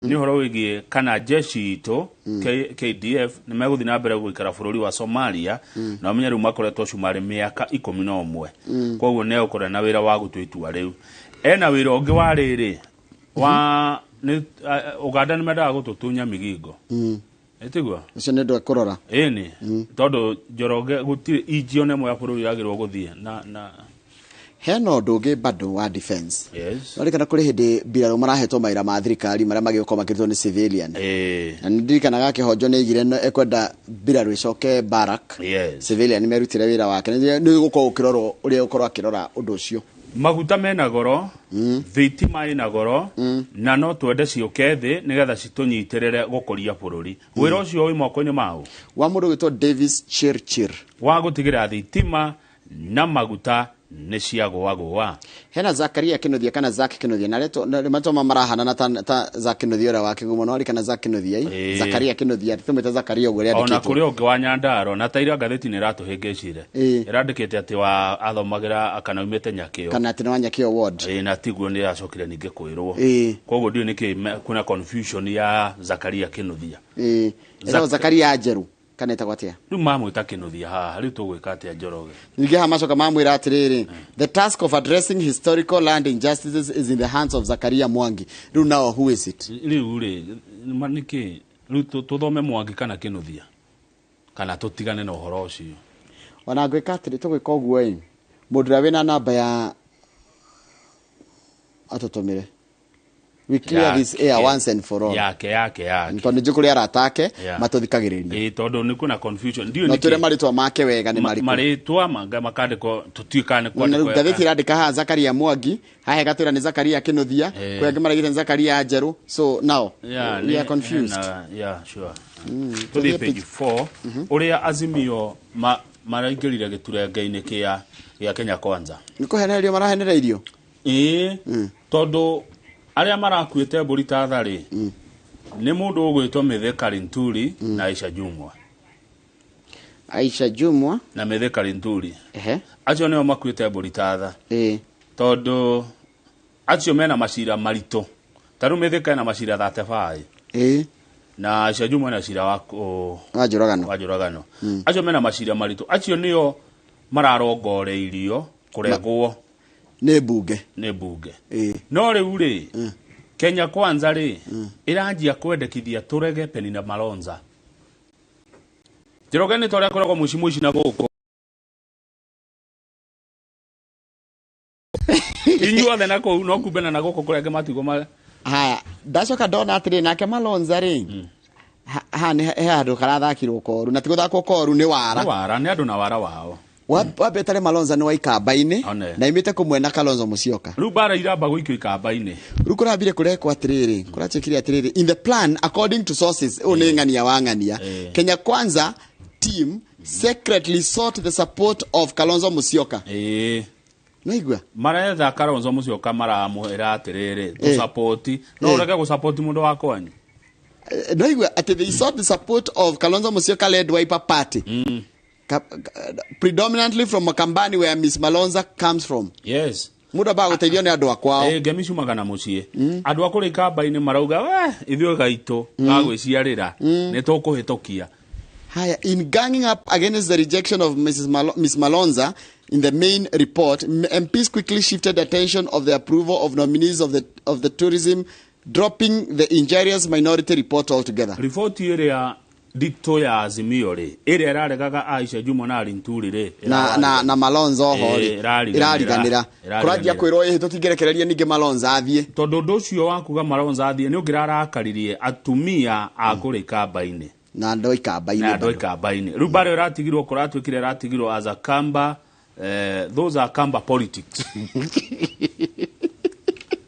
Nĩ ũhoro wĩgiĩ kana jeshi itũ KDF nĩ megũthiĩ na mbere gũikara bũrũri wa Somalia, na ũmenye rĩu makoretwo cumarĩ mĩaka 11. Koguo nĩ egũkorwo na wĩra wa gũtua itua rĩu. Ena wĩra ũngĩ wa rĩrĩ wa nĩ Uganda nĩ mendaga gũtũtunya Migingo, ĩtiguo? Ũcio nĩ ũndũ ekũrora. Ĩni, tondũ Njoroge gũtirĩ inji ona ĩmwe ya bũrũri yagĩrĩirwo gũthiĩ na Hena ũndũ ũngĩ bado wa defense. Yes. Rĩkana kũrĩ hĩndĩ mbirarũ marahetwo mawĩra ma thirikari marĩa magĩũkorwo makĩrutwo nĩ civilian. Na nĩ ndirikanaga Kĩhonjo nĩ aigire ekwenda mbirarũ ĩcoke barrack. Civilian merutire wĩra wake. Nĩ gũkorwo ũkĩrorwo ũrĩa ũkorwo akĩrora ũndũ ũcio. Maguta mena goro, thitima ĩna goro, na no twende ciũke thĩ nĩgetha citũnyitĩrĩre gũkũria bũrũri. Wĩra ũcio wĩ moko-inĩ mau wa mũndũ wĩtwo Davis Chirchir wa gũtigĩrĩra thitima na maguta nĩ ciagũagũa. Hena Zakaria Kinuthia kana Zak Kinuthia na retwo na matoma marahanana ta Zak Kinuthia ũrĩa wa Kĩgumo, no kana Zak Kinuthia ĩ Zakaria Kinuthia, tũmwĩte Zakaria ũguo ona rĩandĩkĩtwo. Kũrĩ ũngĩ wa Nyandarua na taira ngathĩti nĩ ĩratũhĩngĩcire, ĩrandĩkĩte atĩ wa athomagĩra kana aumĩte Nyakĩo. Kana atĩ nĩ wa Nyakĩo ward. Ĩĩ, na tiguo, nĩ ĩracokire ningĩ kwĩrwo. Koguo ndiũĩ nĩkĩ kwĩna confusion ya Zakaria Kinuthia. Ĩĩ, ĩtagwo Zakaria Njerũ kana ĩtagwo atĩa? Rĩu mamwĩta Kinuthia haha, rĩu tũgwĩka atĩa, Njoroge? Ningĩ haha macoka mamwĩra atĩrĩrĩ, "The task of addressing historical land injustices is in the hands of Zakaria Mwangi." Rĩu nao, who is it? Rĩu rĩ nĩkĩ rĩu tũthome Mwangi kana Kinuthia kana tũtigane na ũhoro ũcio? Ona ngwĩka atĩrĩ, tũgwĩka ũguo ĩ, mũndũ ũrĩa wĩna namba ya atũtũmĩre, we clear this air once and for all. Yake yake yake. Tondũ nĩ kũrĩ arata ake matũthikagĩrĩria. Ĩĩ, tondũ nĩ kwĩna confusion, ndiũĩ no nĩkĩ. Twĩre marĩtwa make wega nĩ marĩkũ. Marĩtwa makandĩkwo tũtiũĩ kana nĩ Na rĩu kwandĩkwo. Ngathĩti ĩrandĩka haha Zakaria Mwangi, haha ĩgatwĩra nĩ Zakaria Kinuthia, kwĩ angĩ maraigĩte nĩ Zakaria Njerũ, so now we are confused. Yeah, sure. Tũthiĩ page 4, ũrĩa Azimio maraingĩrire gĩturenge-inĩ kĩa Kenya Kwanza. Nĩ kũhenererio marahenereirio. Ĩĩ, tondũ arĩa marakuĩte mbũri ta tharĩ nĩ mũndũ ũgwĩtwo Mithika Linturi na Aisha Jumwa. Aisha Jumwa. Na Mithika Linturi. Acio nĩo makuĩte mbũri ta tha, tondũ acio mena macira maritũ. Ta rĩu Mithika ena macira 35, na Aisha Jumwa ena cira wa wa njũragano. Wa njũragano. Acio mena macira maritũ, acio nĩo mararongoreirio kũregwo nĩ mbunge. Nĩ mbunge. No rĩu rĩ, Kenya Kwanza rĩ ĩranjia kwendekithia tũrege Penina Malonza. Njoroge nĩ ta ũrĩa akoragwo mũici mũici na gũkũ inyuothe na kũu no kumbena na gũkũ kũrĩa angĩ matigwo ma. Haya, ndacoka ndona atĩrĩ, nake Malonza rĩ, haha nĩ he handũ karathakirwo koru, na ti gũthakwo koru, nĩ wara. Nĩ wara, nĩ andũ na wara wao. Wambete rĩ, Malonza nĩ wa Ikamba-inĩ One. na imĩte kũmwe na Kalonzo Musyoka. Rĩu mbara iramba gũikio Ikamba-inĩ. Rĩu kũrambire kũrekwo atĩrĩrĩ, kũratuĩkire atĩrĩrĩ, in the plan, according to sources, ũyũ nĩ ng'ania wa ng'ania, Kenya Kwanza team secretly sought the support of Kalonzo Musyoka. Naigua. Maretha Kalonzo Musyoka, maramwĩra atĩrĩrĩ, tũsapoti no ũrege gũsapoti mũndũ wa kwanyu. Naigua atĩ they sought the support of Kalonzo Musyoka led Wiper Party, predominantly from Makambani, where Miss Malonza comes from. Mũndũ ambaga gũteithio nĩ andũ a kwao. Ngemi ciumaga na mũciĩ. Andũ a kũrĩa Ikamba-inĩ marauga we ithuĩ gaitũ gagwĩciarĩra nĩ tũkũhĩtũkia. Haya, in ganging up against the rejection of Mrs. Miss Malonza in the main report, MPs quickly shifted attention of the approval of nominees of the tourism, dropping the injurious minority report altogether. Riboti ĩrĩa nditũ ya Azimio rĩ, ĩrĩa ĩraregaga Aisha Juma na Linturi rĩ, Na Malonza oho rĩ, ĩrariganĩra. Ĩrariganĩra. Ĩrariganĩra. Kũranjia kwĩrwo ĩhĩ tũtingĩrekereria ningĩ Malonza athiĩ. Tondũ ũndũ ũcio wa kuga Malonza athiĩ nĩ ũngĩrarakaririe atumia a kũrĩa Ikamba-inĩ. Na andũ a Ikamba-inĩ. Na andũ a bado. Ikamba-inĩ. Rĩu mbara ĩyo ĩratigirwo, kũratuĩkire ĩratigirwo as a Kamba, those are Kamba politics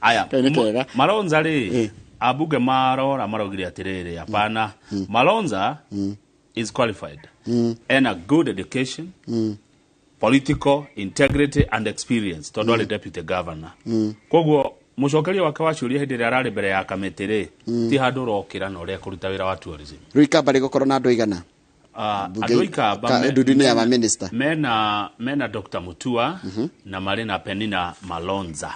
aya. Kaĩ nĩ kega. Malonza rĩ, ambunge marora maraugire atĩrĩrĩ, hapana, Malonza is qualified, ena good education, political integrity and experience, tondũ arĩ deputy governor. Koguo mũcokeria wake wa ciũria hĩndĩ ĩrĩa ararĩ mbere ya kamĩtĩ rĩ, ti handũ ũrokĩra na ũrĩa kũruta wĩra wa tourism. Rĩu Ikamba rĩgũkorwo na andũ aigana? Andũ a Ikamba ndundu-inĩ ya maminista. Mena Dr. Mutua na marĩ na Penina Malonza,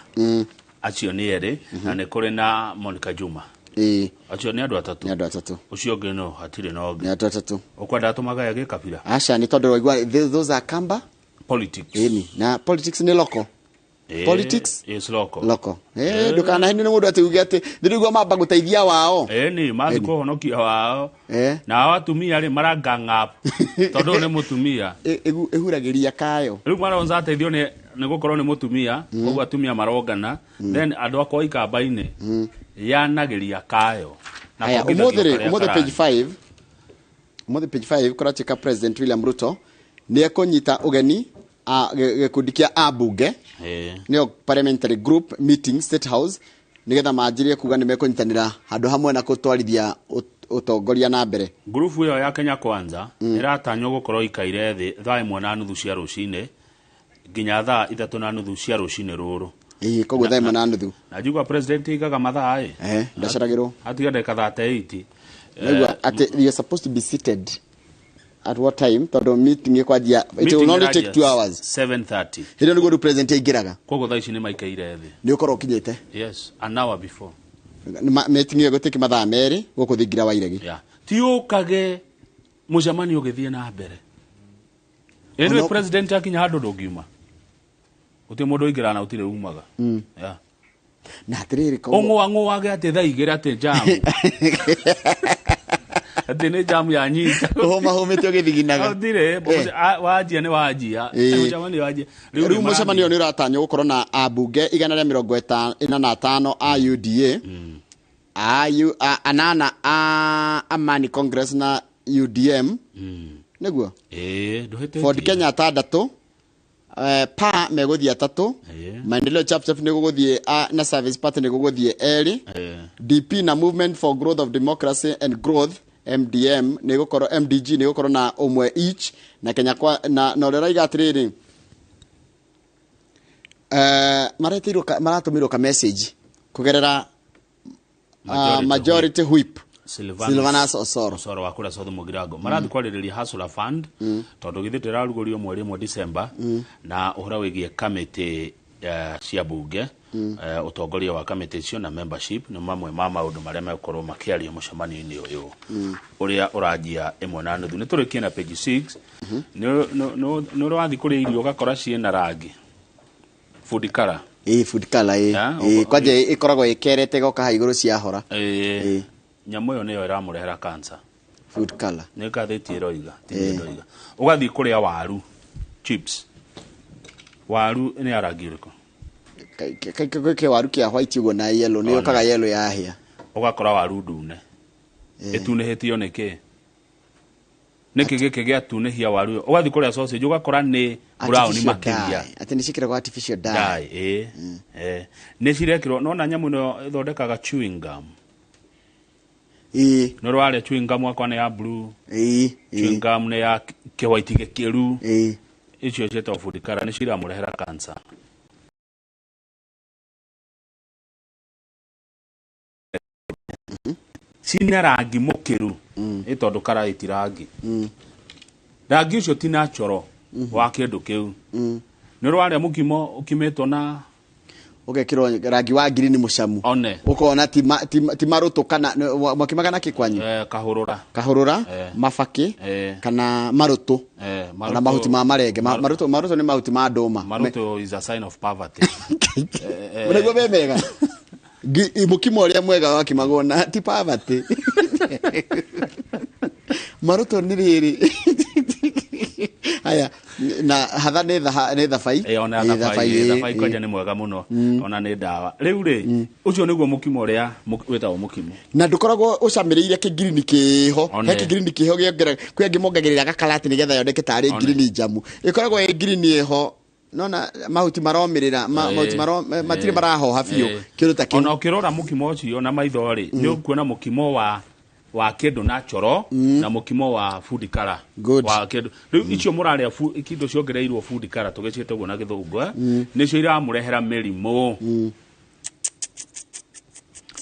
acio nĩ erĩ, na nĩ kũrĩ na Monica Juma. Ĩĩ. Acio nĩ andũ atatũ. Nĩ andũ atatũ. Ũcio ũngĩ no hatirĩ na ũngĩ. Nĩ andũ atatũ. Ũkwenda tũmagaye gĩkabira? Aca, nĩ tondũ waigua those are Kamba politics. Ĩni, na politics nĩ local. Politics is local. Local. Eh, ndũkanahenio nĩ mũndũ atĩ uge atĩ ndĩraigua mamba gũteithia wao. Ĩni mathi kũhonokia wao. Na ao atumia rĩ marangang'ap tondũ ũyũ nĩ mũtumia. Ĩhuragĩria kayo. Rĩu maronza ateithio nĩ gũkorwo nĩ mũtumia, koguo atumia marongana, then andũ akwa ikamba-inĩ yanagĩria kayo. Na Haya, kongithagio ũmũthĩ rĩ, karĩa ũmũthĩ page karani. 5, ũmũthĩ page 5 kũratuĩka President William Ruto nĩ ekũnyita ũgeni gĩkundi kĩa ambunge, nĩyo parliamentary group meeting State House, nĩgetha manjĩrĩrie kuga nĩ mekũnyitanĩra handũ hamwe na gũtwarithia ũtongoria na mbere. Ngurubu ĩyo ya Kenya Kwanza ĩratanywo gũkorwo ikaire thĩ thaa 1:30 cia rũcinĩ nginya thaa 3:30 cia rũcinĩ rũrũ. Ĩĩ, koguo thaa 1:30. Na njigua president aigaga mathaa ĩ. Ndaceragĩrwo. Atiga ndagĩka 38. Naigua atĩ you are supposed to be seated at what time, tondũ meeting ĩkwanjia, it will only take 2 hours. 7:30. Hĩndĩ ĩyo nĩguo rĩu president aingĩraga. Koguo thaa ici nĩ maikaire thĩ. Nĩ ũkorwo ũkinyĩte. Yes, an hour before. Meeting ĩyo ĩgũtĩki mathaa merĩ gũkũ thingira wa iregi. Yeah. Ti ũkage mũcemanio ũgĩthiĩ na mbere. Ĩĩ nĩwe president akinya handũ ndũngiuma. Gũtirĩ mũndũ ũingĩraga na gũtirĩ umaga. Yeah. Na atĩrĩrĩ, koguo Ũng'ũang'ũage atĩ thaa igĩrĩ atĩ jam. Atĩ nĩ jam ya nyita. Ũhũmahũmĩte ũgĩthiginaga. Gũtirĩ, wanjia nĩ wanjia. Mũcemanio wanjia. Rĩu rĩ mũcemanio nĩ ũratanywo gũkorwo na ambunge igana rĩa mĩrongo ĩna na atano a UDA, a U, a, anana a Amani Congress na UDM. Nĩguo? Ndũhĩtĩtie. Ford Kenya atandatũ, PA megũthiĩ atatũ, Maendeleo Chap Chap nĩ gũgũthiĩ, na Service Party nĩ gũgũthiĩ erĩ, DP na Movement for Growth of Democracy and Growth MDM nĩ gũkorwo, MDG nĩ gũkorwo na ũmwe each, na Kenya kwa, na ũrĩa ũraiga atĩrĩrĩ, maretĩirwo ka, maratũmĩrwo ka message kũgerera, Majority majority whip. Silvanus Silvanus Osoro. Osoro wa kũrĩa South Mugirango. Marathiĩ kwarĩrĩria Hustler Fund, tondũ githĩ tũrarugũrio mweri ũmwe December, na ũhoro wĩgiĩ kamĩtĩ, cia bunge, ũtongoria wa kamĩtĩ icio na membership nĩ mamwe ma maũndũ marĩa megũkorwo makĩario mũcemanio-inĩ ũyũ ũrĩa ũranjia 1:30. Nĩ tũrĩkie na page 6. Nĩ ũrathiĩ kũrĩa irio ũgakora ciĩna rangi. Food color. Ĩĩ, food color, ĩĩ. Ya, Ĩĩ, kwanja ĩkoragwo ĩkerete ĩgoka haha igũrũ ciahora. Ĩĩ. Nyamũ ĩyo nĩyo ĩramũrehera cancer. Food color. Nĩ ngathĩti ĩroiga, ti niĩ ndoiga. Ũgathiĩ kũrĩa waru, chips. Waru nĩ ya rangi ũrĩkũ? Ke waru kĩa white ũguo na yellow, nĩ yũkaga yellow yahĩa. Ũgakora waru ndune. Ĩtunĩhĩtio nĩkĩ? Nĩkĩ gĩkĩ gĩatunĩhia waru ĩyo? Ũgathiĩ kũrĩa sausage ũgakora nĩ brown Artificial makĩria. dye. Atĩ nĩ ciĩkĩragwo artificial dye. Dye, ĩĩ. Nĩ cirekĩrwo, nona nyamũ ĩno ĩthondekaga chewing gum. Nĩ ũrarĩa chewing gum wakwa nĩ ya blue. Chewing gum nĩ ya kĩwaiti gĩkĩru. Icio ciĩtagwo food color, nĩ ciramũrehera cancer. Cina rangi mũkĩru. Ĩ tondũ kara ĩti rangi. Rangi ũcio ti natural wa kĩndũ kĩu. Nĩ ũrarĩa mũkimo ũkimĩtwo na Ũgekĩrwo rangi wa green mũcamu. One. Ũkona ti marũtũ kana, mwakimaga na kĩ kwanyu? Kahũrũra. Kahũrũra, mabakĩ, kana marũtũ. Ona mahuti ma marenge. Marũtũ nĩ mahuti ma ndũma. Marũtũ is a sign of poverty. Ũraigua me mega? Mũkimo ũrĩa mwega wakimagwo na ti poverty. Marũtũ nĩ rĩrĩ. Haya, na hatha nĩ nĩ thabai. Ona Ĩ, thabai, thabai, thabai kwanja nĩ mwega mũno. Ona nĩ ndawa. Rĩu rĩ, ũcio nĩguo mũkimo ũrĩa wĩtagwo mũkimo. Na ndũkoragwo ũcamĩrĩire kĩngirini kĩho. One. He kĩngirini kĩho gĩongera, kwĩ angĩ mongagĩrĩra gakarati nĩgetha yoneke tarĩ One. ngirini njamu. Ĩkoragwo ĩ ngirini ĩho. Nona mahuti maromĩrĩra, mahuti matirĩ marahoha biũ. Kĩndũ ta kĩu. Ona ũkĩrora mũkimo ũcio na maitho rĩ, nĩ ũkuona mũkimo wa kĩndũ natural na mũkimo wa food color. Good. Wa kĩndũ. Rĩu icio mũrarĩa kĩndũ ciongereirwo food color tũgĩciĩte ũguo na gĩthũngũ, Nĩcio iramũrehera mĩrimũ.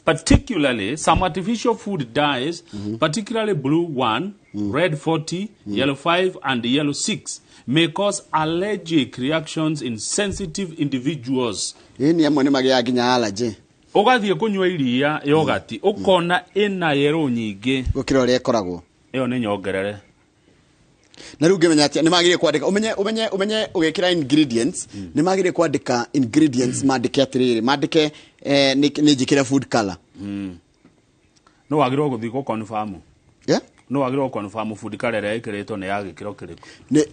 Particularly some artificial food dyes, particularly blue 1, red 40, yellow 5, and yellow 6, may cause allergic reactions in sensitive individuals. Ĩĩ, nĩ amwe nĩ magĩaga nginya allergy. Ũgathiĩ kũnyua iria yogati ũkona ĩna yerũ nyingĩ. Gũkĩra ũrĩa ĩkoragwo. Ĩyo nĩ nyongerere. Na rĩu ngĩmenya atĩa nĩ magĩrĩire kwandĩka, ũmenye ũgĩkĩra ingredients, nĩ magĩrĩire kwandĩka ingredients, mandĩke atĩrĩrĩ, mandĩke nĩ njĩkĩre food color. No wagĩrĩirwo gũthiĩ gũ confirm. Yeah? No wagĩrĩirwo confirm food color ĩrĩa ĩkĩrĩtwo nĩ ya gĩkĩro kĩrĩkũ.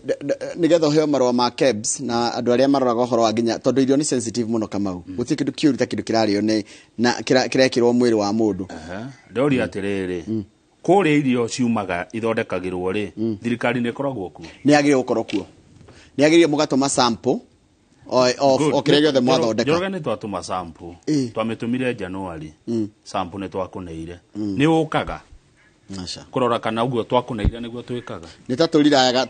Nĩgetha ũheo marũa ma KEBS na andũ arĩa maroraga ũhoro wa nginya, tondũ irio nĩ sensitive mũno Kamau. Gũtirĩ kĩndũ kĩũru ta kĩndũ kĩrarĩo nĩ na kĩrekĩrwo mwĩrĩ wa mũndũ. Ndoria atĩrĩrĩ, kũrĩa irio ciumaga ithondekagĩrwo rĩ, thirikari nĩ ĩkoragwo kuo? Nĩ yagĩrĩire gũkorwo kuo. Nĩ yagĩrĩire mũgatũma sample o kĩrĩa gĩothe mwathondeka. Njoroge nĩ twatũma sample. Twamĩtũmire January. Sample nĩ twakũneire. Nĩ ũkaga kũrora kana ũguo twakũneire nĩguo twĩkaga. Nĩ ta tũrirayaga,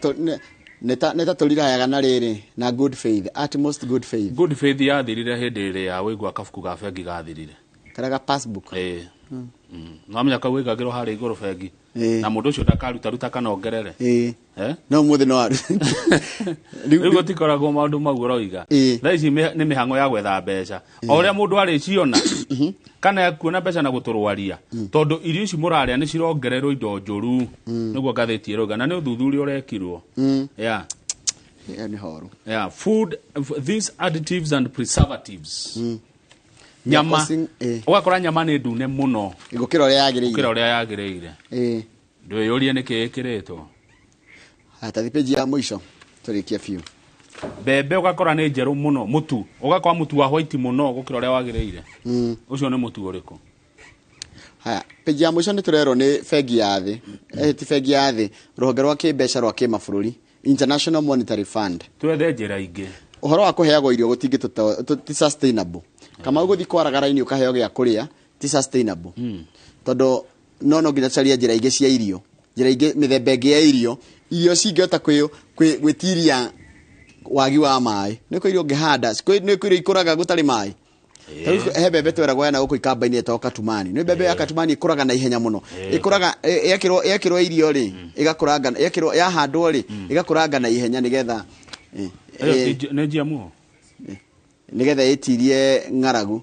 nĩ ta tũrirayaga na rĩrĩ, na good faith, utmost good faith. Good faith yathirire hĩndĩ ĩrĩa wĩigua kabuku ga bengi gathirire. Karĩa ga passbook. No menya kau wĩigagĩrwo harĩa igũrũ bengi. Na mũndũ ũcio ndakaruta kana ongerere. No mũthĩ no aru. Rĩu gũtikoragwo maũndũ mau ũroiga. Thaa ici nĩ mĩhang'o ya gwetha mbeca. O ũrĩa mũndũ arĩciona kana ekuona mbeca na gũtũrwaria, tondũ irio ici mũrarĩa nĩ cirongererwo indo njũru. Nĩguo ngathĩti ĩrauga, na nĩ ũthuthuria ũrekirwo. Yeah. Ĩyo nĩ horu. Yeah, food, these additives and preservatives. Nyama, Causing, ũgakora nyama nĩ ndune mũno. Gũkĩra ũrĩa yagĩrĩire. Gũkĩra ũrĩa yagĩrĩire. Ndwĩyũrie nĩkĩ ĩkĩrĩtwo. Haya, tathi page ya mũico tũrĩkie biũ. Mbembe ũgakora nĩ njerũ mũno, mũtu ũgakora mũtu wa white mũno gũkĩra ũrĩa wagĩrĩire. Ũcio nĩ mũtu ũrĩkũ? Haya, page ya mũico nĩ tũrerwo nĩ bengi ya thĩ. Ti bengi ya thĩ, rũhonge rwa kĩmbeca rwa kĩmabũrũri, International Monetary Fund. Twethe njĩra ingĩ. Ũhoro wa kũheagwo irio gũtingĩ ti sustainable. Kama ũgũthiĩ kwaraga raini ũkaheo gĩa kũrĩa, ti sustainable. Tondũ no nginya tũcarie njĩra ingĩ cia irio, njĩra ingĩ, mĩthemba ĩngĩ ya irio, irio cingĩhota gwĩtiria wagi wa maĩ. Nĩ kwĩ irio ũngĩhanda, nĩ kwĩ irio ikũraga gũtarĩ maĩ. Ta rĩu he mbembe tweragwo ya na gũkũ ikamba-inĩ ĩtagwo Katumani. Nĩ mbembe ya Katumani ĩkũraga na ihenya mũno. Ĩkũraga, yekĩrwo irio rĩ, ĩgakũranga, yekĩrwo, yahandwo rĩ, ĩgakũranga na ihenya nĩgetha, Ĩyo ti nĩ GMO? Nĩgetha ĩtirie ng'aragu.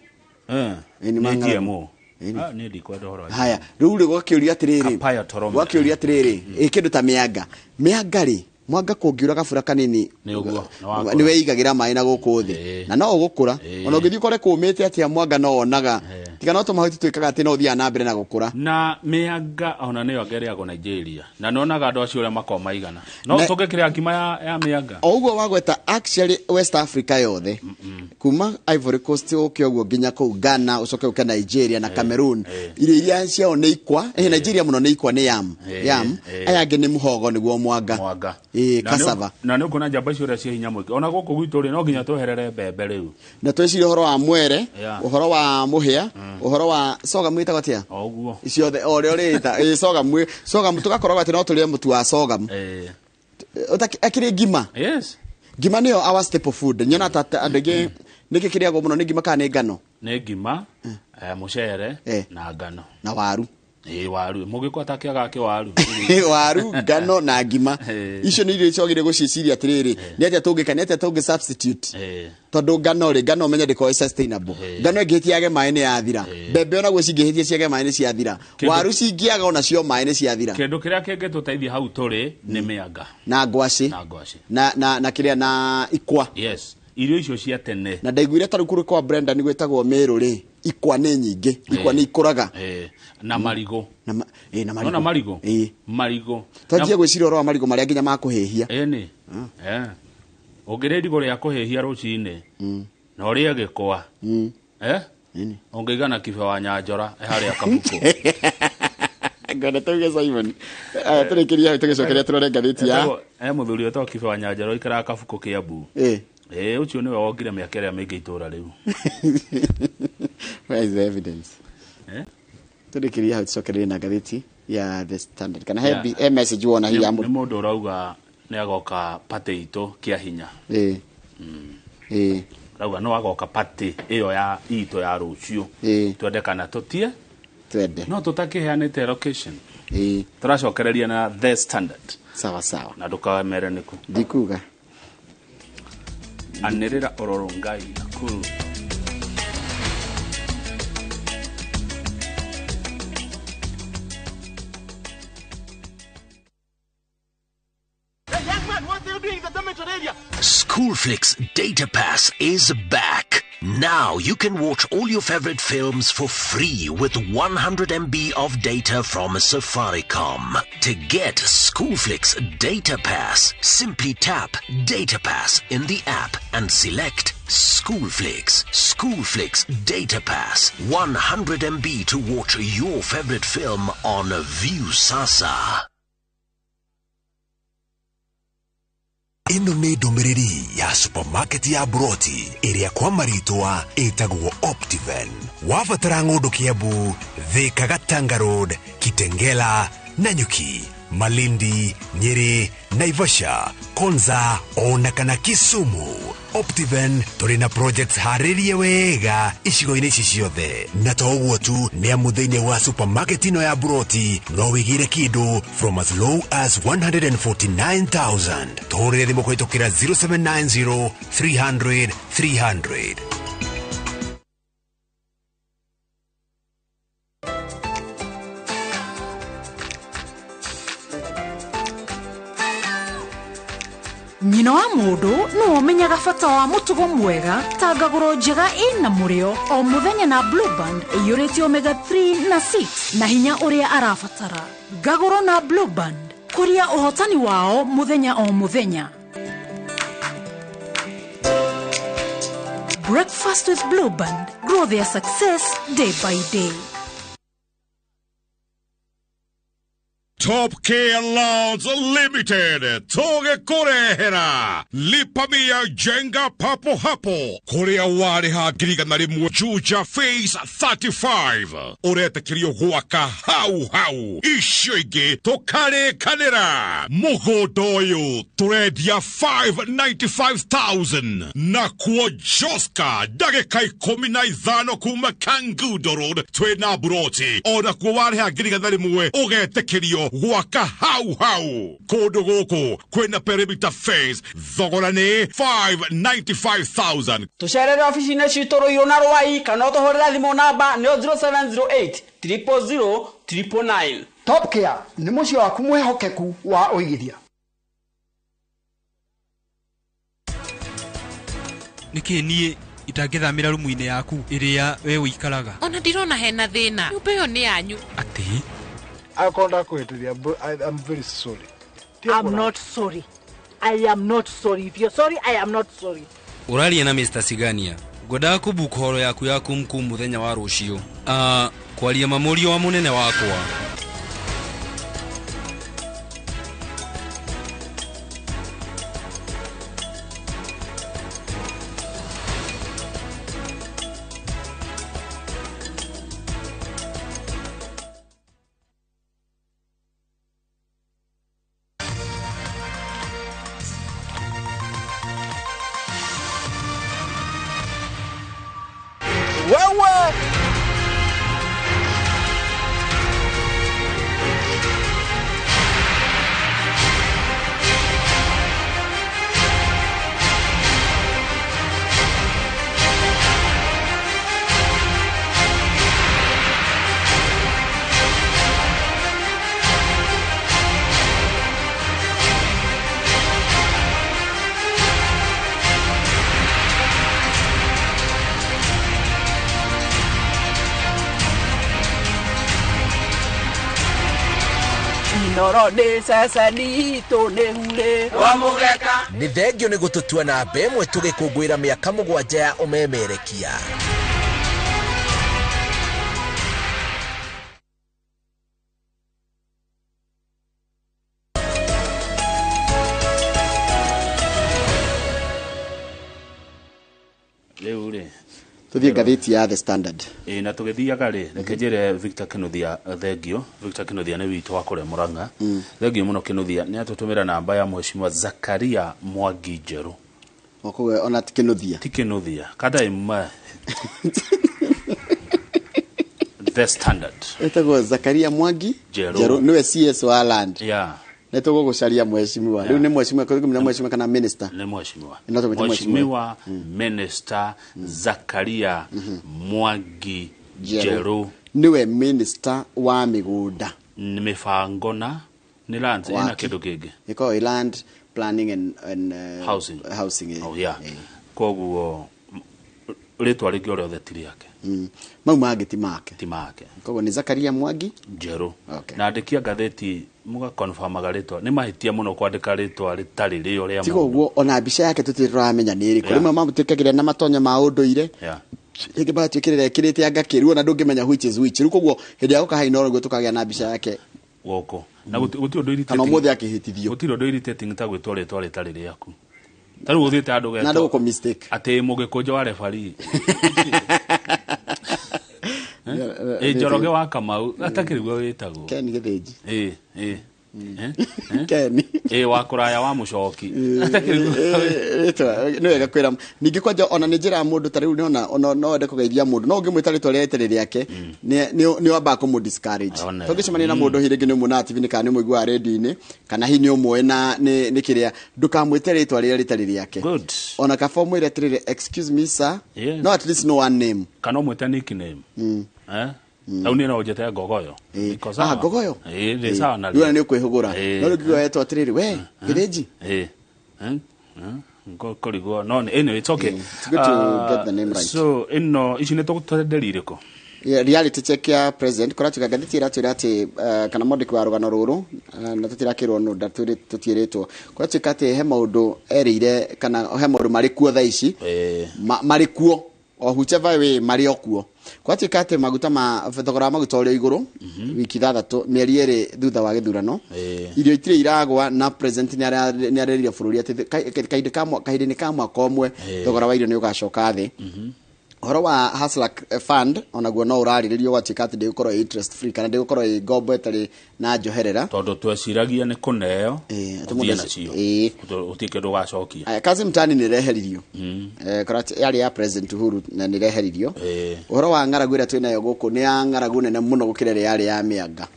Nĩ ma Nĩ ng'aragu. GMO? Niĩ ndikwenda ũhoro wa Haya, rĩu rĩ gwakĩũria atĩrĩrĩ, Kapaya Torome. gwakĩũria atĩrĩrĩ, kĩndũ ta mĩanga. Mĩanga rĩ, mwanga kũngiura gabura kanini, Nĩ ũguo, nĩ wakũra. nĩ weigagĩra maĩ na gũkũ thĩ. Na no ũgũkũra. Ona ũngĩthiĩ ũkore kũũmĩte atĩa mwanga no wonaga. Tiga no tũmahuti twĩkaga atĩ no ũthiaga na mbere na gũkũra. Na mĩanga ona nĩyo anga ĩrĩagwo Nigeria. Na nĩonaga andũ acio ũrĩa makoragwo maigana. No tũngĩkĩrĩa ngima ya mĩanga. O ũguo wagweta actually West Africa yothe. Kuma Ivory Coast ũke ũguo nginya kũu Ghana, ũcoke ũke Nigeria na Cameroon. Irio iria ciao nĩ ikwa. Nigeria mũno nĩ ikwa, nĩ yam. Yam. Aya angĩ nĩ mũhogo nĩguo mwanga. Mwanga. Cassava. Na nĩ ũkuona njamba icio ũrĩa ciĩ hinya mũingĩ. Ona gũkũ gwitũ rĩ, no nginya tweherere mbembe rĩu. Na twĩcirie ũhoro wa mwere, ũhoro wa mũhĩa, ũhoro wa sorghum wĩtagwo atĩa? O ũguo. Ciothe, o ũrĩa ũrĩta. Sorghum, sorghum, tũgakoragwo atĩ no tũrĩe mũtu wa sorghum. Akĩrĩ ngima. Yes. Ngima nĩyo our staple food. Nyona ta andũ aingĩ nĩkĩ kĩrĩagwo mũno nĩ ngima kana nĩ ngano? Nĩ ngima, mũcere, na ngano. Na waru. Waru. Mũgĩkũ atakĩaga kĩ waru. Waru, ngano na ngima. Icio nĩ irio ciagĩrĩire gũciĩciria atĩrĩrĩ, nĩ atĩa tũngĩka, nĩ atĩa tũngĩ substitute? Tondũ ngano rĩ, ngano ũmenye ndĩkoragwo ĩ sustainable. Ngano ĩngĩhĩtia yage maĩ nĩ yathira. Mbembe onaguo cingĩhĩtia ciage maĩ nĩ ciathira. Waru cingĩaga onacio maĩ nĩ ciathira. Kĩndũ kĩrĩa kĩngĩtũteithia hau tũrĩ nĩ mĩanga. Na ngwacĩ. Na ngwacĩ. Na kĩrĩa na ikwa. Yes. Irio icio cia tene. Na ndaiguire ta rĩu kũrĩ kwa Brenda nĩ gwĩtagwo Meru rĩ, ikwa nĩ nyingĩ, ikwa nĩ ikũraga. Na marigũ. Na na marigũ. Nona marigũ? Marigũ. Twanjie gwĩciria ũhoro wa marigũ marĩa nginya ma kũhĩhia. Nĩ. Ũngĩrĩa irigũ rĩa kũhĩhia rũcinĩ, na ũrĩe gĩkwa. Ũngĩigana kibe wa Nyanjora, harĩa Kabuku. Ngona tuge Simon. Tũrĩkĩrie hau tũgĩcokeria tũrore ngathĩti ya. Mũthuri ũtagwo kibe wa Nyanjora ũikaraga Kabuku Kiambu. Ũcio nĩwe wongire mĩaka ĩrĩa mĩingĩ itũũra rĩu. Where is the evidence? Tũrĩkĩrie hau tũcokererie na ngathĩti ya The Standard. Kana he message wona hihi ya Nĩ mũndũ ũrauga nĩ agoka party itũ kĩa hinya. Rauga no agoka party ĩyo ya itũ ya rũciũ. Twende kana tũtie? Twende. No tũtakĩheanĩte location. Tũracokereria na The Standard. Sawa sawa. Na ndũkamere nĩkũ. Ndikuga. Anĩrĩra Ororongai Nakuru. Schoolflix Data Pass is back. Now you can watch all your favorite films for free with 100 MB of data from Safaricom. To get Schoolflix Data Pass, simply tap Data Pass in the app and select Schoolflix. Schoolflix Data Pass. 100 MB to watch your favorite film on Viusasa. Ĩno nĩ ndũmĩrĩri ya supermarket ya Broti ĩrĩa kwa marĩtwa ĩtagwo Optiven. Wabatara ng'ũndũ Kiambu, Thika, Gatanga Road, Kitengela, Nanyuki, Malindi, Nyeri, Naivasha, Konza ona kana Kisumu. Optiven tũrĩ na projects harĩrie wega icigo-inĩ ici ciothe, na to ũguo tu, nĩ amu thĩinĩ wa supermarket ĩno ya Broti no wĩgĩre kĩndũ from as low as 149,000. Tũhũrĩre thimũ kũhĩtũkĩra 0790 300 300. Nyina wa mũndũ nĩwe ũmenyaga bata wa mũtugo mwega ta ngagũro njega ĩna mũrĩo o mũthenya na Blue Band ĩiyũrĩte omega 3 na 6 na hinya ũrĩa arabatara. Ngagũro na Blue Band, kũria ũhotani wao mũthenya o mũthenya. Breakfast with Blue Band, grow their success day by day. Top Care Loans Limited tũgĩkũrehera Lipa Mia Jenga papo hapo kũrĩa warĩha 100,000 Juja Phase 35 ũretĩkĩrio gwaka hau hau, icio ingĩ tũkarĩkanĩra. Mũgũnda ũyũ tũrendia 595,000 nakuo Joska ndagĩka 15 kuma Kangundo Road twĩna Buroti, onakuo warĩha 100,000 ũgetĩkĩrio gwaka hau hau. Kũndũ gũkũ kwĩna perimeter fence, thogora nĩ 595,000. Tũcerere ofici-inĩ citũ Rũirũ na Rwai kana ũtũhũrĩre thimũ namba nĩyo 0708 000 999. Top Care nĩ mũciĩ waku mwĩhokeku wa ũigithia. Nĩkĩ niĩ itangĩthamĩra rumu-inĩ yaku ĩrĩa we ũikaraga? Ona ndirona hena thĩna, nyũmba ĩyo nĩ yanyu. Atĩ? I'm very sorry. I'm not sorry. I am not sorry. If you're sorry, I am not sorry. Ũraria na Mr. Sigania. Ngwendaga kũbook horo yaku ya kumkum mũthenya wa rũciũ. Kwaria mamũrio wa mũnene wakwa. Wewe Inoro nĩ ceceni itũ nĩ hurĩ wa mũgeka. Nĩ thengio nĩ gũtũtua namba ĩmwe tũgĩkũngũĩra mĩaka 7 ya ũmemerekia. Rĩu rĩ Tuthiĩ ngathĩti ya The Standard. Ĩ na tũgĩthiaga rĩ, reke njĩre Victor Kinuthia thengio. Victor Kinuthia nĩ witũ wa kũrĩa Murang'a. Thengio mũno Kinuthia, nĩ atũtũmĩra namba ya Mheshimiwa Zakaria Mwangi Njerũ. Okowe ona ti Kinuthia. Ti Kinuthia. Kada imwe. The Standard. Etagwo Zakaria Mwangi Njerũ. Nĩwe CS wa Land. Yeah. Nĩ tũgũgũcaria mheshimiwa. Rĩu nĩ mheshimiwa, kũrĩ mheshimiwa kana minister? Nĩ mheshimiwa. Nĩ tũmwĩte Mheshimiwa Minister Zakaria Mwangi Njerũ. Nĩwe minister wa mĩgũnda. Nĩ mĩbango na Nĩ lands ĩna Waki. kĩndũ kĩngĩ. Ĩkoragwo ĩ land planning and Housing. Housing, Oh, yeah. Koguo rĩtwa rĩngĩ o rĩothe ti rĩake. Mau mangĩ ti make. Ti make. Koguo nĩ Zakaria Mwangi. Njerũ. Okay. Na andĩki a ngathĩti mũgakonfamaga rĩtwa, nĩ mahĩtia mũno kwandĩka rĩtwa rĩtarĩ rĩo rĩa Tiga mũndũ. ũguo, ona mbica yake tũtirĩ tũramenya nĩ ĩrĩkũ. Rĩmwe mamũtwĩkagĩra na matonyo ma ũndũire, rĩngĩ magatwĩkĩrĩra ĩkĩrĩte anga kĩruo na ndũngĩmenya which is which. Rĩu koguo hĩndĩ ya gũka hainoro nĩguo tũkagĩa na mbica yake. Gũkũ na gũtirĩ ũndũ Kana irritating- ũmũthĩ akĩhĩtithio. Gũtirĩ ũndũ irritating ta gwĩtwo rĩtwa rĩtarĩ rĩaku. Ta rĩu ũthiĩte handũ Na ũgetwo ndũgũkũ mistake. Atĩ mũgĩkũnjo wa refarii, ĩ Njoroge wa Kamau, atakĩriguo wĩtagwo. Ken Gĩthĩnji. Ĩ ĩ. Ken. Ĩ wa kũraya wa mũcoki, atakĩriguo. Rĩtwa nĩ wega kwĩra ningĩ kwanja ona nĩ njĩra ya mũndũ ta rĩu nĩona ona no wende kũgeithia mũndũ, no ũngĩmwĩta rĩtwa rĩrĩa rĩtarĩ rĩake nĩ wambaga kũmũ discourage. One. Tũngĩcemania na mũndũ hihi rĩngĩ nĩ ũmuonaga TV-inĩ kana nĩ ũmũiguaga radio-inĩ kana hihi nĩ ũmũĩ na nĩ kĩrĩa, ndũkamwĩte rĩtwa rĩrĩa rĩtarĩ rĩake. Good. Ona kaba ũmwĩre atĩrĩrĩ, "Excuse me, sir." Yes. No at least know one name. Kana ũmwĩte nickname. Eh, rĩu niĩ no ũnjĩte Ngogoyo. Niko sawa. Ah, Ngogoyo. Ĩ, ndĩ sawa na Rĩu ona nĩ ũkwĩhũgũra. Ĩ. No rĩu ngigua wetwo atĩrĩrĩ, "We Gĩthĩnji." Ĩ. Eh? Eh? Kũrigwo no anyway, it's okay. It's good to get the name right. So ĩno ici nĩ tũgũtwenderia irĩkũ? Yeah, reality check ya president kũratuĩka ngathĩti ĩratwĩra atĩ kana mwandĩki wa rũgano rũrũ, na tũtirakĩrwo nũ tũtiĩrĩtwo, kũratuĩka atĩ he maũndũ erĩire kana he maũndũ marĩ kuo thaa ici, marĩ kuo o whichever way marĩ o kuo. Kũratuĩka atĩ maguta ma thogora wa maguta ũrĩ o igũrũ wiki 6, mĩeri 2 thutha wa gĩthurano. Irio itirĩ iragwa na president nĩ arerire bũrũri atĩ kahinda-inĩ ka mwaka ũmwe thogora wa irio nĩ ũgacoka thĩ. Ũhoro wa Hustler Fund onaguo no ũrarĩrĩrio, gwatuĩka atĩ ndĩgũkorwo ĩ interest free kana ndĩgũkorwo ĩ ngombo ĩtarĩ na njoherera. Tondũ tweciragia nĩ kũneo atĩ ũthiĩ mũndũ nacio, gũtirĩ kĩndũ ũgacokia. Aya, kazi mtaani nĩ ĩreheririo. Yarĩ ya President Uhuru na nĩ ĩreheririo. Ũhoro wa ng'aragu ĩrĩa twĩnayo gũkũ nĩ ya ng'aragu nene mũno gũkĩra ĩrĩa yarĩ ya mĩanga.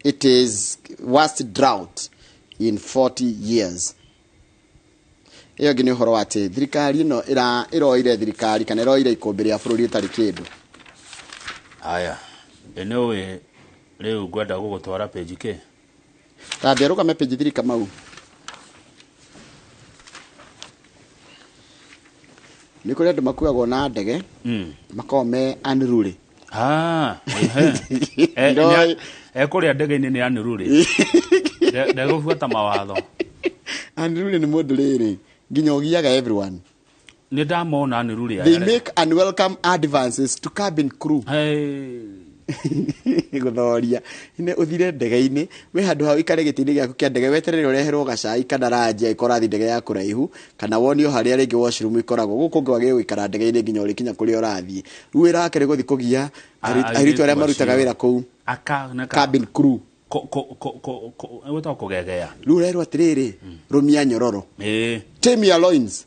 It is worst drought in 40 years. Ĩyo ĩngĩ nĩ ũhoro wa atĩ thirikari ĩno ĩroire thirikari kana ĩroire ikũmbĩ rĩa bũrũri ĩtarĩ kĩndũ. Haya, anyway, rĩu ngwenda gũgũtwara page kĩ. Tambia rũgame page 3, Kamau. Nĩ kũrĩ andũ makuagwo na ndege makoragwo me unruly. Ah, ehe. Ekũrĩa ndege-inĩ nĩ unruly, ndegũbuata mawatho. Unruly nĩ mũndũ rĩrĩ nginya ũgiaga everyone. Nĩ ndamona unruly. They make unwelcome advances to cabin crew. Gũthoria nĩ ũthire ndege-inĩ, wĩ handũ hau ikare gĩtĩ-inĩ gĩaku kĩa ndege weterere ũreherwo gacai kana ranji angĩkorwo ũrathiĩ ndege ya kũraihu, kana wonio harĩa rĩngĩ washroom ikoragwo. Gũkũ ũngĩ wagĩrĩire gũikara ndege-inĩ nginya ũrĩkinya kũrĩa ũrathiĩ. Rĩu wĩra wake nĩ gũthiĩ kũgia airĩtu arĩa marutaga wĩra kũu, cabin crew. Gwĩtagwo kũgegea. Rĩu ũrerwo atĩrĩrĩ, rũmia nyororo, tame your loins.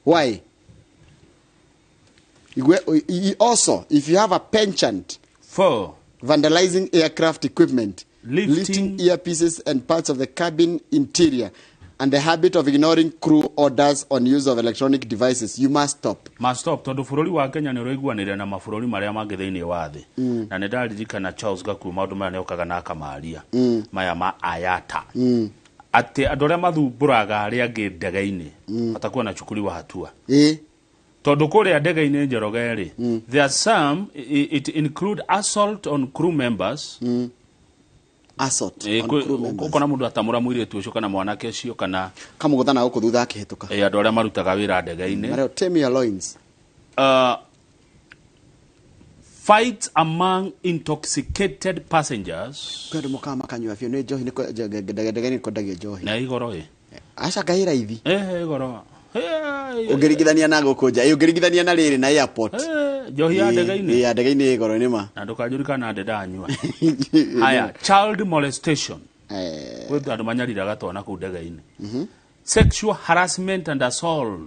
Why? Also, if you have a penchant for vandalizing aircraft equipment, lifting earpieces and parts of the cabin interior, and the habit of ignoring crew orders on use of electronic devices, you must stop. Must stop, tondũ bũrũri wa Kenya nĩ ũraiguanĩire na mabũrũri marĩa mangĩ thĩinĩ wa thĩ. Na nĩ ndaririkana Charles Gakuo maũndũ maya nĩ okaga na akamaria maya ma ayata atĩ andũ arĩa mathumbũraga arĩa angĩ ndege-inĩ matakuwa na chukuliwa hatua, tondũ kũrĩa ndege-inĩ, Njoroge rĩ, there are some it include assault on crew members. Assault on crew members. Ũkona mũndũ atamũra mũirĩtu ũcio kana mwanake ũcio kana kamũgũtha na gũkũ thutha akĩhĩtũka. Andũ arĩa marutaga wĩra ndege-inĩ. Marĩa tame your loins. Fight among intoxicated passengers. Kwĩ andũ mokaga makanyua biũ nĩ njohi, ndege-inĩ kwendagio njohi. Na igoro ĩ. Aca ngai raithi. Igoro. Ũngĩringithania na gũkũ nja, ũngĩringithania na rĩrĩ na airport. Njohi ya ndege-inĩ. Ya ndege-inĩ ĩ goro nĩ ma. Na ndũkanjũri kana ndĩ ndanyua. Haya, child molestation, kwĩ andũ manyariraga twana kũu ndege-inĩ. Sexual harassment and assault.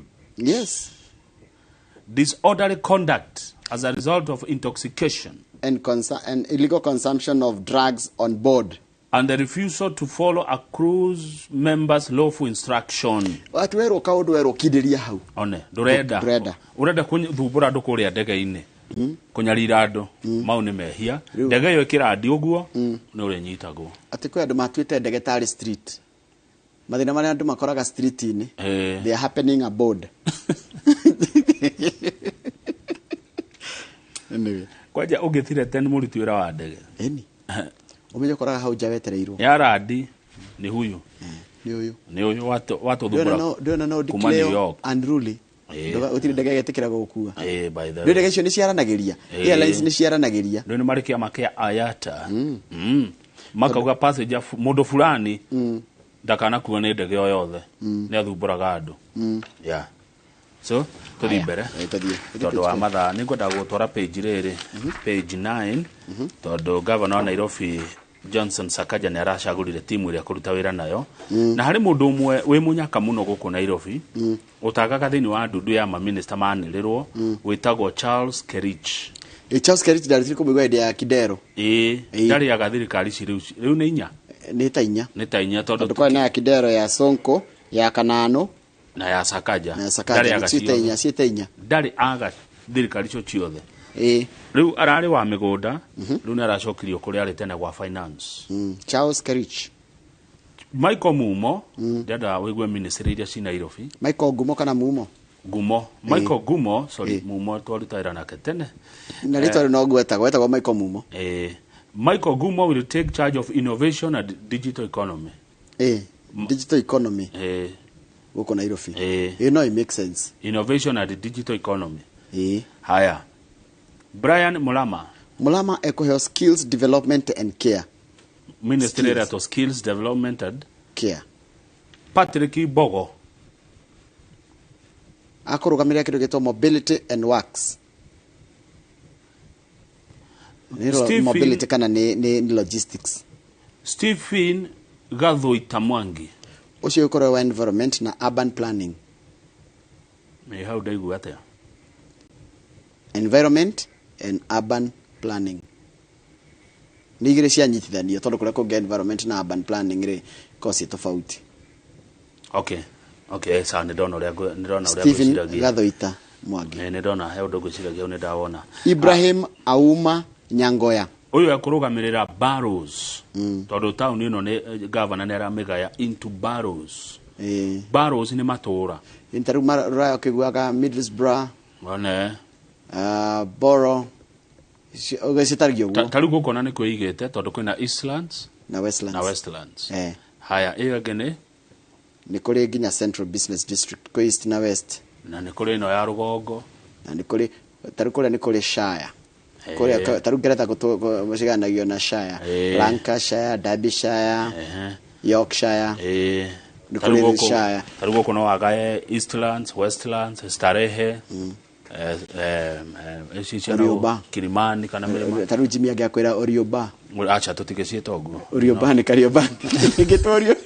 Disorderly conduct as a result of intoxication And illegal consumption of drugs on board and the refusal to follow a crew's member's lawful instruction. Atĩ werwo kaũndũ, werwo kindĩria hau. One ndũrenda. Ndũrenda. Ũrenda kũthumbũra andũ kũrĩa ndege-inĩ. Kũnyarira andũ mau nĩ mehia. Ndege ĩyo ĩkĩrandi ũguo nĩ ũrĩnyitagwo. Atĩ kwĩ andũ matuĩte ndege tarĩ street. Mathĩna marĩa andũ makoraga street-inĩ, they are happening aboard. Anyway. Kwanja ũngĩthire ten mũruti wĩra wa ndege. Ĩni. Ũmenye ũkoraga hau nja wetereirwo. Ya randi nĩ huyu. Nĩ ũyũ. Nĩ ũyũ watũthumbũra Ndĩrona no kuma New declare York. Unruly. Gũtirĩ ndege ĩgetĩkĩra gũgũkua. By the Ndĩ way. ndege icio nĩ ciaranagĩria. Airlines nĩ ciaranagĩria. Rĩu nĩ marĩ kĩama kĩa IATA. Makauga passenger mũndũ fulani ndakanakuo nĩ ndege o yothe. Nĩ athumbũraga andũ. Yeah. So tũthiĩ mbere. Tũthiĩ. Tondũ wa mathaa nĩ ngwenda gũtwara page rĩrĩ, page 9, tondũ governor wa Nairobi Johnson Sakaja nĩ aracagũrire timu ĩrĩa kũruta wĩra nayo. Na harĩ mũndũ ũmwe wĩ mũnyaka mũno gũkũ Nairobi ũtangaga thĩinĩ wa ndundu ya maminista manĩrĩrwo, wĩtagwo Charles Kerich. Charles Kerich ndarutire kũmũigua hĩndĩ ya Kidero. Ĩĩ, ndarĩaga thirikari ici rĩu nĩ inya. Nĩ ta inya. Nĩ ta inya tondũ Tondũ kwarĩ na ya Kidero, ya Sonko, ya Kanano na ya Sakaja. Na ya Sakaja. Ndarĩaga Ciĩte ciothe. inya, ciĩte inya. Ndarĩ aga thirikari icio ciothe. Ĩĩ. Rĩu ararĩ wa mĩgũnda, rĩu nĩ aracokirio kũrĩa arĩ tene gwa finance. Charles Kerich. Michael Mumo, ndĩrenda wĩigue ministry iria ci Nairobi. Michael Ngumo kana Mumo? Gumo. Michael Gumo, sorry, Mumo twaruta wĩra nake tene. Na rĩtwa rĩu no gwetagwo, wetagwo Michael Mumo. Michael Gumo will take charge of innovation and digital economy. Digital economy. Gũkũ Nairobi. No, it makes sense. Innovation and digital economy. Haya. Brian Mulama. Mulama ekũheo skills development and care. Ministry Skills. ĩretwo skills development and care. Patrick Bogo. Akũrũgamĩrĩra kĩndũ gĩtwo mobility and works. Nĩ mobility kana nĩ logistics. Stephen Gathuita Mwangi. Ũcio ũkorwo wa environment na urban planning. Nĩ hau ndaigua atĩa? Environment and urban planning. Nĩ igĩrĩ cianyitithanio tondũ kũrĩa kũngĩ environment na urban planning rĩ ko ciĩ tofauti. Okay, sawa, nĩ ndona ũrĩa Stephen ngwĩciragia. Gathuita Mwangi. Nĩ ndona he ũndũ ngwĩciragia hau nĩ ndawona. Ibrahim Auma Nyangoya. Ũyũ ekũrũgamĩrĩra boroughs. Tondũ taũni ĩno nĩ governor nĩ aramĩgaya into boroughs. Boroughs nĩ matũũra. Ta rĩu rũraya ũkĩiguaga Middlesbrough, One. Borough, citaragio ũguo. Ta rĩu gũkũ ona nĩ kwĩigĩte tondũ kwĩna Eastlands na Westlands. Na Westlands. Haya, ĩyo ĩngĩ nĩ Nĩ kũrĩ nginya Central Business District, kwĩ East na West. Na nĩ kũrĩ ĩno ya rũgongo. Na nĩ kũrĩ ta rĩu kũrĩa nĩ kũrĩ Shire. Kũrĩa ta rĩu Ngeretha ciganagio na Shire. Lancashire, Derbyshire, Yorkshire. Nĩ Ta rĩu kũrĩ Shire. Ta rĩu gũkũ no wagae Eastlands, Westlands, Starehe, ici cia Orioba. Kilimani kana mĩrĩma. Ta rĩu Jimmy angĩakwĩra Orioba. Acha tũtigĩciĩte ũguo. Orioba nĩ Kariobangi. Ngĩtwo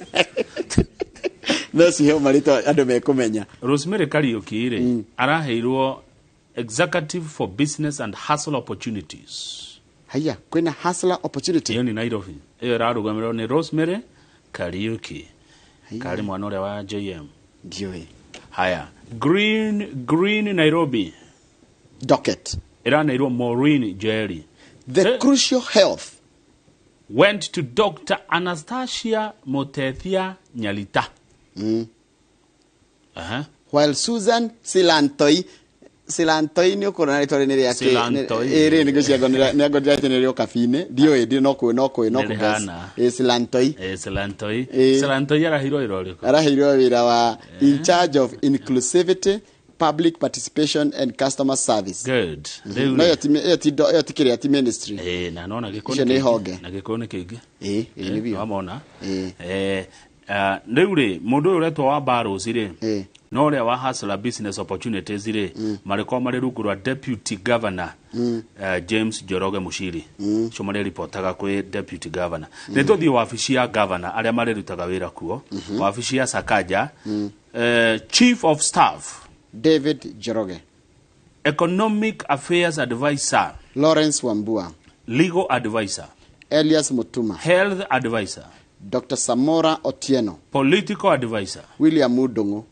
no ciheo marĩtwa andũ mekũmenya. Rosemary Kariuki rĩ araheirwo executive for business and hustle opportunities. Haya, kwĩna hustler opportunity. Ĩyo nĩ Nairobi. Ĩyo ĩrarũgamĩrĩrwo nĩ Rosemary Kariuki. Karĩ mwana ũrĩa wa JM. Ndiũĩ. Haya, Green Nairobi docket ĩraneirwo Maureen Njeri. The crucial health went to Dr. Anastasia Motethia Nyalita. Aha. While Susan Silantoi, Silantoi nĩ ũkuona rĩtwa rĩnĩ rĩake. Silantoi. Ĩrĩ nĩ ngwĩciria nĩ ngondira atĩ nĩ rĩo kabi-inĩ, ndiũĩ, ndi no kwĩ no kwĩ no Nĩ kũ rĩhana. Ĩ Silantoi. Silantoi. Silantoi araheirwo wĩra ũrĩkũ? Araheirwo wĩra wa in charge of inclusivity, public participation and customer service. Good. Rĩu No rĩ- ĩyo ti kĩrĩa, ti ministry. Na nona gĩkũyũ Icio nĩ nĩ kĩingĩ. honge. Na gĩkũyũ nĩ kĩingĩ. Ĩĩ, nĩ biũ. Wamona. Rĩu rĩ mũndũ ũyũ ũretwo wa Barrows rĩ no ũrĩa wa Hustler Business Opportunities rĩ marĩkorwo marĩ rungu rwa Deputy Governor James Njoroge Muchiri. Cio marĩripotaga kwĩ Deputy Governor. Nĩ tũthiĩ wabici ya Governor arĩa marĩrutaga wĩra kuo. Wabici ya Sakaja, Chief of Staff David Njoroge, Economic Affairs Advisor Lawrence Wambua, Legal Advisor Elias Mutuma, Health Advisor Dr. Samora Otieno, Political Advisor William Mudongo,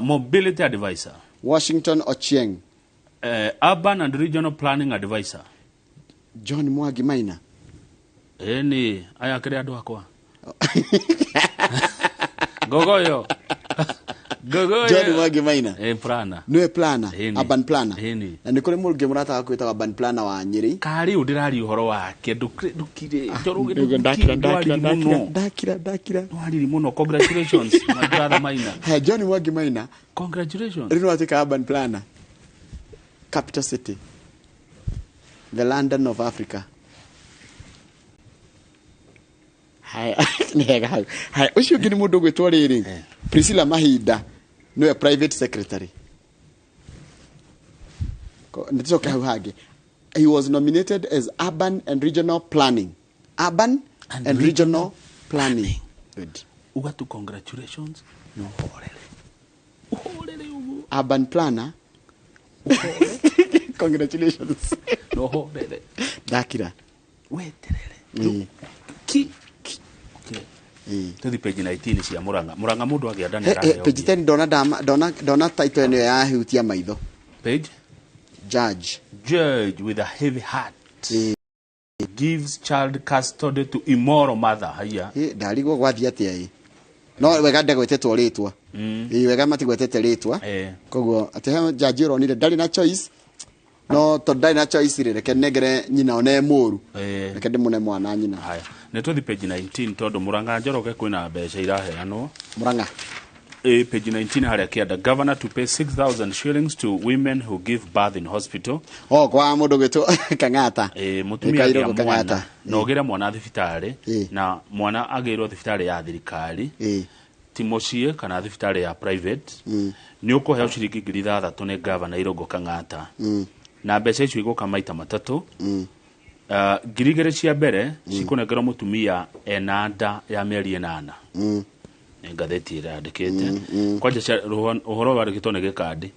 Mobility Advisor Washington Ochieng, Urban and Regional Planning Advisor. John Mwangi Maina. Ĩni, aya kĩrĩ andũ akwa Ngogoyo, Ngogoyo. John Mwangi Maina. Planner. Niwe planner? Ĩni. Urban planner. Ĩni. Na nĩ kũrĩ mũndũ ũngĩ mũrata waku wĩtagwo urban planner wa Nyĩrĩ. Karĩ ndĩraria ũhoro wake, ndũkire Njoroge. Nĩguo, ndakira, ndakira, ndwariri ndakira, mũno. Ndakira, ndakira. Ndwariri mũno. Congratulations, my brother Maina. Hey, John Mwangi Maina. Congratulations. Rĩu nĩwatuĩka urban planner, capital city, the London of Africa. Haya, nĩ hega hau. Haya, ũcio ũngĩ nĩ mũndũ ũgwĩtwo rĩrĩ, Priscilla Mahinda, nĩwe private secretary. Nĩ tũcoke hau hangĩ. He was nominated as urban and regional planning, urban and regional planning. Good. Uga tu congratulations na ũhorere, ũhorere ũguo. Urban planner, congratulations. Na ũhorere. Ndakira. Weterere. Ki ki, okay. Tũthi page 19 cia Murang'a. Murang'a mũndũ agĩa nda nĩ araheo. Page 10, ndona ndona title ĩno yahutia maitho. Page? Judge. Judge with a heavy heart gives child custody to immoral mother. Haya. Ndarigwo gwathiĩ atĩa ĩ, no wega ndegwetetwo rĩtwa. Ĩ, wega matigwetete rĩtwa. Koguo atĩ he jaji ũronire ndarĩ na choice, no tondũ ndarĩ na choice rĩ, reke nengere nyina one mũru. Reke ndĩmũne mwana nyina. Haya, nĩ tũthi page 19 tondũ Murang'a, Njoroge, kwĩna mbeca iraheanwo. Murang'a. Page 19 harĩa kĩanda, governor to pay 6000 shillings to women who give birth in hospital. O kwa mũndũ gwĩtwo Kang'ata. Mũtumia Kairũgũ agĩa mwana Kang'ata. na ũgĩre mwana thibitarĩ, na mwana agĩrwo thibitarĩ ya thirikari, ti mũciĩ kana thibitarĩ ya private, nĩ ũkũheo ciringi 6,000 nĩ gavana Irũngũ Kang'ata. Na mbeca icio igũka maita matatũ. 2,000 cia mbere cikũnengerwo mũtumia ena nda ya mĩeri 8. Nĩ ngathĩti ĩrandĩkĩte kwanja ũhoro ũyũ wandĩkĩtwo nĩ gĩkandi.